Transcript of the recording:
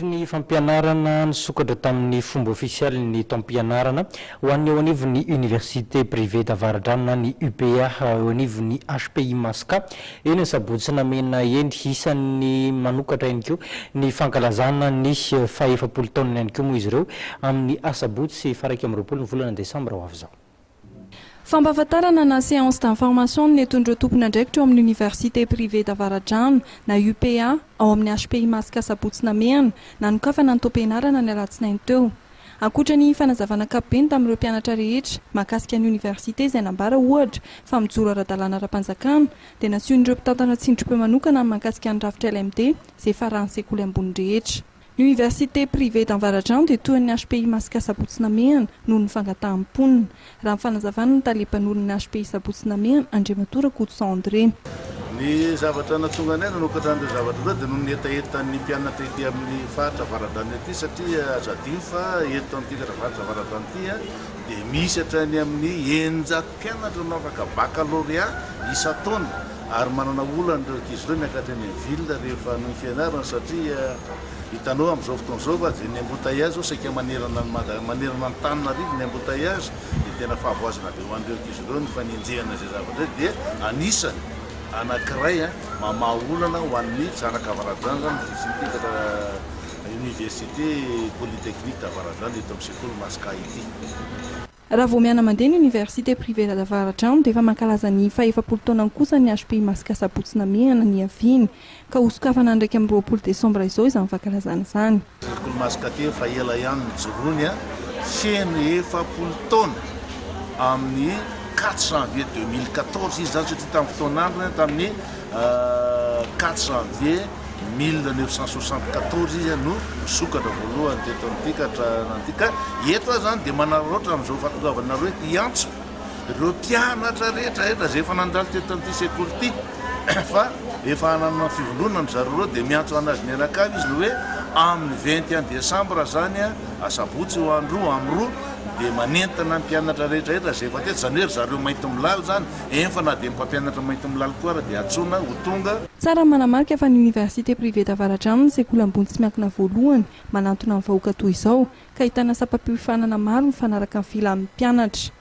Ny fampianarana nisokatra tamin'ny fomba ofisialy ny taom-pianarana ho an'ny eo anivon'ny Université Privée d'Avaradrano na ny UPA eo anivon'ny HPI Masca eny Sabotsy Namehana eny. Isan'ny manokatra ihany koa ny fankalazana ny faha-efapolo taonany ihany koa moa izy ireo amin'ny asabotsy faha 21 ny volana desambra ho avy izao. Fampahafantarana na séance d'information no nentin'ireo tompon'andraikitra eo amin'ny Université Privée d'Avaradrano na UPA ao amin'ny HPI Masca Sabotsy Namehana nanokafana ny taom-pianarana ny alatsinainy teo. Ankoatra ny fanazavana ankapobeny tamin'ireo mpianatra rehetra mahakasika ny oniversite izay nambara ohatra fa mijoro ara-dalàna ara-panjakana dia nasehon'ireo mpitantana tsindrim-peo manokana ny mahakasika ny rafitra LMD izay efa arahan'ny sekoly ambony rehetra. Ny Université Privée d'Avaradrano dia toa ny HPI Masca Sabotsy Namehana noho ny fangatahan'ny mponina. Raha ny fanazavana ny tale mpanorina ny HPI Sabotsy Namehana, Andriamatoa Rakotoson André. Ny zavatra nahatonga anay nanokatra an'ireo zavatra ireo dia noho ny hetahetan'ny mpianatra ety amin'ny faritra Avaradrano ety satria aza adino fa eto amin'ity faritra Avaradrano ity dia misy hatrany amin'ny 600 mpianatra no afaka baccalauréat isan-taona ary manana olana ireo ankizy ireo miakatra eny amin'ny ville rehefa hanohy ny fianarana satria hitanao amin'izao fotoana izao fa dia ny embouteillage zao saika manerana ny Mada manerana Antananarivo ny embouteillage dia tena fahavoazana be ho an'ireo ankizy ireo ny fanenjehana izay zavatra izay dia anisany anankiray mamaha olana ho an'ny zanak'Avaradrano izany ny fisian'ity université polytechnique d'Avaradrano eto amin'ny sekoly Masca ity. Raha vao miana-mandeha ny Université Privée d'Avaradrano dia efa mankalaza ny faha-efapolo taonany kosa ny HPI Masca Sabotsy Namehana niaviany, ka hosokafana ny 21 desambra izao izany fankalazana izany. Sekoly Masca ty efa ela ihany nijoroany, feno 40 taona amin'ny 4 janvier 2014 izy izany satria tamin'ny fotoan'androny tamin'ny 4 janvier 1974 izy no nisokatra voalohany teto amin'ity ka hatramin'ity ka eto aho izany dia manararaotra amin'izao fahatongavanareo eto hiantso ireo mpianatra rehetra rehetra izay efa nandalo teto amin'ity sekoly ity fa efa hanana fivondronana ry zareo ireo dia miantso an'azy mianakavy izy ny hoe amin'ny 21 décembre izany asabotsy io andro amin'ny 2 dia manentana ny mpianatra rehetra rehetra izay efa teto izany hoe ry zareo maintimolaly izany eny fa na dia ny mpampianatra maintimolaly koa ara dia antsoina ho tonga. Tsara ny manamarika fa ny Université Privée d'Avaradrano no sekoly ambony tsy miankina voalohany manantona ny vahoaka toy izao, ka ahitana sampam-piofanana maro mifanaraka amin'ny filan'ny mpianatra.